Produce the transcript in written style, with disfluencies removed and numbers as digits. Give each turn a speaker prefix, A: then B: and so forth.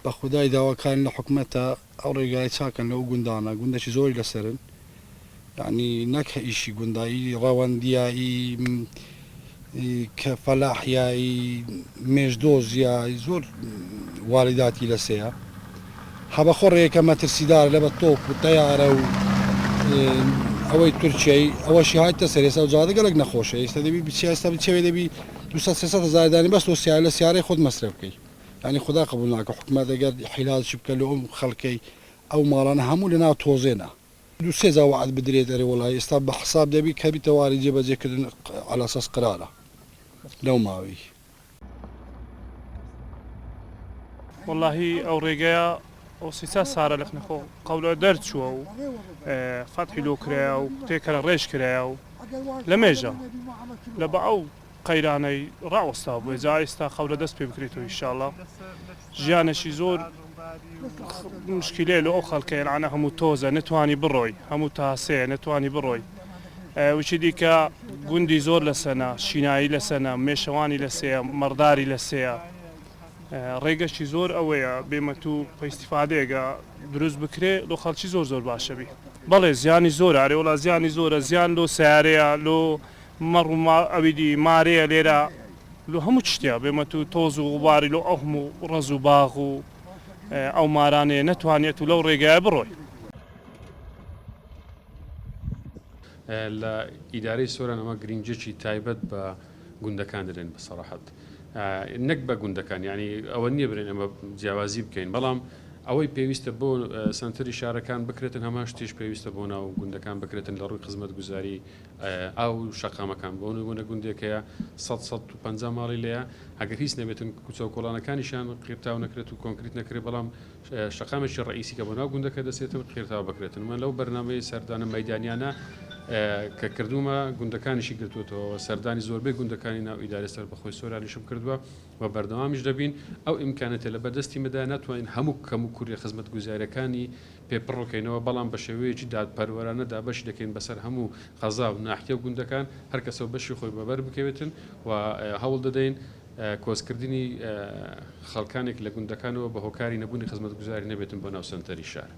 A: بە خودای داواکارین لە حکومەتە ئەو ڕێگایە چاکەن لەو گوندانە گوندەکی زۆری لەسەرن یانی نەک هە ئیشی گوندا ئی ڕەوەندیە ئی کە فەلاحیە ئی مێژدۆزیە ئی زۆر واریداتی لەسەیە هە بەخۆ ڕێیەکە مەترسیدارە لە بە تۆپ و تەیارە و ئەوەی تورکیای ئەوەشی هاتە سەر ئێستا جادە گەلک نەخۆشە ئێستا دەبی بچی ئێستا بچێ دەبی 200 300 هەزار دانی بەس تۆ سیارە لە سیارەی خۆت مەسرەف بکەی یانی خودا قبوڵ ناکا حکومەت ئەگەر حیلالشی بکە لۆ ئەو خەڵکەی ئەو ماڵانە هەموو لەناو تۆزێنە دوو سێ جا وەعد بدرێت ئەرێ وەڵای ئێستا بە حساب دەبی کە بیتە واری جێ بەجێ کردن عەلا ئەساس قرارە لەو ماوەی.
B: وەڵاهی ئەو ڕێگەیە ئەو سیسا سارە لەخنە خۆ قەولە دەرچووە و فەتحی لۆ کرایە و تێکەرە ڕێژ کرایە و لە مێژە لە بە ئەو قەیرانەی ڕاوەستا بووە جا ئێستا قەولە دەست پێ بکرێتەوە ئیشاڵا ژیانێکی زۆر مشکیلەیە لۆ ئەو خەڵکە یەلعەنە هەموو تۆزە نەتوانی بڕۆی هەموو تاسەیە نەتوانی بڕۆی وچی دیکە گوندی زۆر لەسەنە شینایی لەسەنە مێشەوانی لەسەیە مەڕداری لەسەیە ڕێگەشی زۆر ئەوەیە بێمەتو پەیستیفادەیەگە دروست بکرێ لۆ خەڵکی زۆر زۆر باشەبی بەڵێ زیانی زۆرە ئەرێ وڵا زیانی زۆرە زیان لۆ سیارەیە لۆ مەڕ و ئەوی دی مارەیە لێرە لۆ هەموو چشتە بێمەت و تۆز و غوباری لۆ ئەو هەموو ڕەز و باغ و ئەو مارانەیە نەتوانێت و لەو ڕێگایە بڕۆی.
C: لە ئیدارەی سۆران ئەمە گرینگیەکی تایبەت بە گوندەکان دەدەین بە سەراحەت نەک بە گوندەکان یانی ئەوە نییە برێن ئەمە جیاوازی بکەین بەڵام ئەوەی پێویستە بۆ سەنتەری شارەکان بکرێتن هەمان شتیش پێویستە بۆ ناو گوندەکان بکرێتن لە ڕووی خزمەتگوزاری ئاو و شەقامەکان بۆ نمونە گوندێک هەیە 100 150 ماڵی لێیە ئەگەر هیچ نەبێتن کوچە و کۆڵانەکانیشیان قیرتاو نەکرێت و کۆنکریت نەکرێت بەڵام شەقامێکی ڕئیسی کە بۆ ناو گوندەکە دەچێتن قیرتاو بکرێتن من لەو بەرنامەی سەردانە مەیدانیانە کە کردوومە گوندەکانیشی گرتووەتەوە سەردانی زۆربەی گوندەکانی ناو ئیدارەی سەربەخۆی سۆرانیشم کردووە و بەردەوامیش دەبین ئەو ئیمکانەتە لە بەردەستی مەدا ناتوانین هەموو کەم و کوریە خزمەتگوزاریەکانی پێ پڕ بکەینەوە، بەڵام بە شێوەیەکی دادپەروەرانە دابەشی دەکەین بەسەر هەموو قەزا و ناحیە و گوندەکان، هەر کەسە و بەشی خۆی بەبەر بکەوێتن و هەوڵ دەدەین کۆچکردنی خەڵکانێک لە گوندەکانەوە بە هۆکاری نەبوونی خزمەتگوزاری نەبێتن بۆ ناو سەنتەری شار.